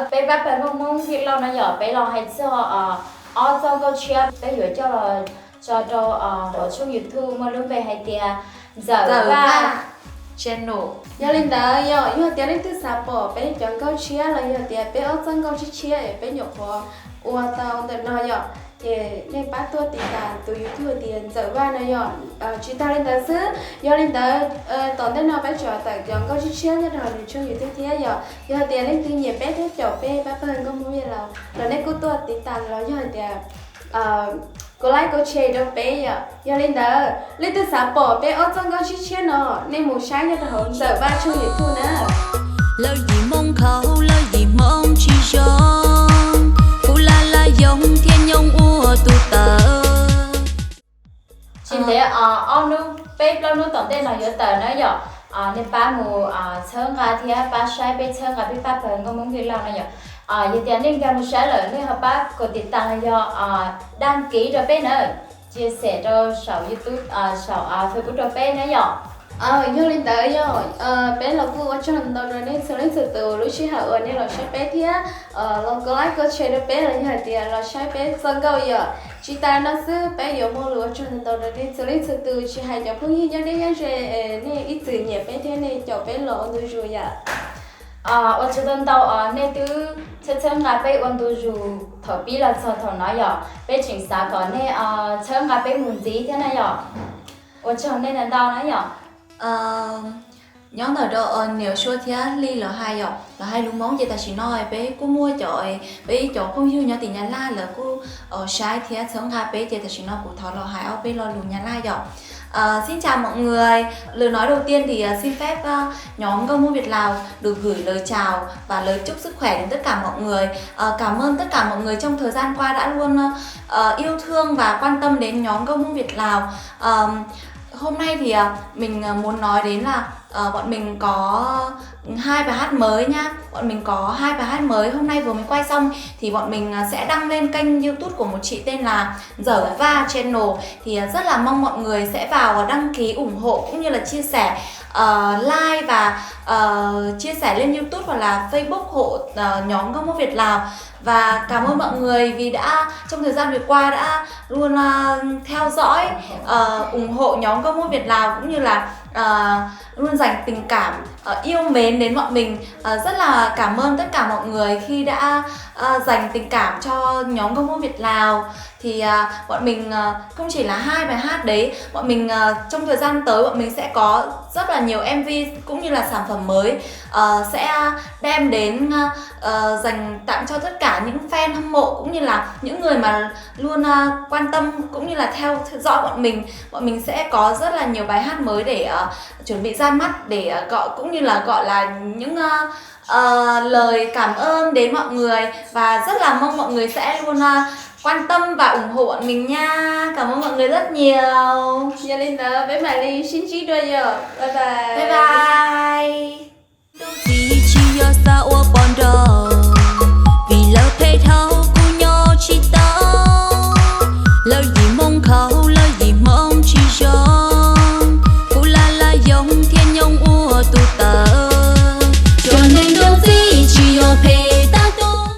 Peb pab pawg Hmoob Hmoob Vij Lauj no yom, peb los hais txog ob txoj nkauj tshiab peb yuav coj los tso rau hauv tshooj YouTube muaj lub npe hais tias Ntxawm Vaj channel. Yog li ntawd yog, yog tias leej twg xav pom peb cov nkauj tshiab los yog tias peb ob txoj nkauj tshiab tshiab es peb nyuam qhuav ua tau ntawm no yom, ces nej pab tuaj tiv tas tus YouTube tias Ntxawm Vaj no yom. Tsis tas li ntawd xwb, yog li ntawd tom ntej no peb tseem tawm cov nkauj tshiab tshiab nyob rau nws tshooj YouTube thiab yom. Yog tias leej twg nyiam peb thiab caum peb pab pawg nkauj Hmoob Vij Lauj los nej kuj tuaj tiv tas los yog tias kuv like kuv share rau peb yom. Yog li ntawd leej twg xav pom peb ob txoj nkauj tshiab tshiab no, nej mus saib nyob rau hauv Ntxawm Vaj tshooj YouTube na. Lawv yim Hmoob khaus, lawv yim Hmoob tsis zoo, kuv laj laj yoo thiab nyoog ua tus tawv. Tsis ntev ob hnub peb plaub hnub tom ntej no yuav tawm na yom, nej pab mus txhawb nqa thiab pab saib peb, txhawb nqa peb pab pawg nkauj Hmoob Vij Lauj na yom. Yog tias nej nkag mus saib lawm nej ho pab kom tiv tas los yog dag kiv rau peb na, tsia xem rau saum YouTube, saum Facebook rau peb na yom. Yog li ntawd yog peb los kuj ua tsaug ntau rau nej txhua leej txhua tus lub sij hawm uas nej los saib peb thiab los kuv like kuv share rau peb los yog hais tias los saib peb txoj nkauj yom. Tsis tas no xwb peb yuav muaj lus ua tsaug ntau rau nej txhua leej txhua tus, tsis hais cov phooj ywg nyob deb nyob ze, nej ib txwm nyiam peb thiab nej caum peb los ua ntu zus yom. Ua tsaug ntau ntau os, nej twb txhawb txhawb nqa peb ua ntu zus thaum pib los txog thaum no yom, peb tseem xav kom nej txhawb nqa peb mus ntxiv thiab na yom. Ua tsaug nej ntau ntau na yom. Nyob ntawm rau niam Sua thiab Hli lawv hais yom, lawv hais lus Hmoob ces tam sim no peb kuj muaj cov, peb cov phooj ywg nyob tim Nyab Laj lawv kuj saib thiab txhawb nqa peb ces tam sim no kuv thov los hais ob peb lo lus Nyab Laj yom. Xin chào mọi người. Lời nói đầu tiên thì xin phép nhóm Nkauj Hmoob Việt Lào được gửi lời chào và lời chúc sức khỏe đến tất cả mọi người. Cảm ơn tất cả mọi người trong thời gian qua đã luôn yêu thương và quan tâm đến nhóm Nkauj Hmoob Việt Lào. Hôm nay thì mình muốn nói đến là Ờ, bọn mình có hai bài hát mới nhá. Bọn mình có hai bài hát mới hôm nay vừa mới quay xong thì bọn mình à, sẽ đăng lên kênh YouTube của một chị tên là Dở Va Channel. Thì à, rất là mong mọi người sẽ vào và đăng ký ủng hộ cũng như là chia sẻ, ờ, like và ờ, chia sẻ lên YouTube hoặc là Facebook hộ ờ, nhóm Gốc Mốc Việt Lào. Và cảm ơn mọi người vì đã trong thời gian vừa qua đã luôn ờ, theo dõi, ờ, ủng hộ nhóm Gốc Mốc Việt Lào cũng như là ờ, luôn dành tình cảm ờ, yêu mến đến bọn mình. Ờ, rất là cảm ơn tất cả mọi người khi đã ờ, dành tình cảm cho nhóm Gốc Mốc Việt Lào. Thì à, bọn mình à, không chỉ là hai bài hát đấy, bọn mình à, trong thời gian tới bọn mình sẽ có rất là nhiều em vi cũng như là sản phẩm mới ờ, sẽ đem đến ờ, dành tặng cho tất cả những fan hâm mộ cũng như là những người mà luôn à, quan tâm cũng như là theo dõi bọn mình. Bọn mình sẽ có rất là nhiều bài hát mới để ờ, chuẩn bị ra mắt để ờ, gọi cũng như là gọi là những ờ, ờ, lời cảm ơn đến mọi người và rất là mong mọi người sẽ luôn ờ, quan tâm và ủng hộ bọn mình nha. Cảm ơn mọi người rất nhiều. Yog li ntawd peb mam li sib ntsib dua yom. Bye bye. Bye bye. Rau txiv tsis yog xa ua pov nrog, vim lawv phem dhau kuv nyob tsis tau. Lawv yim Hmoob khaus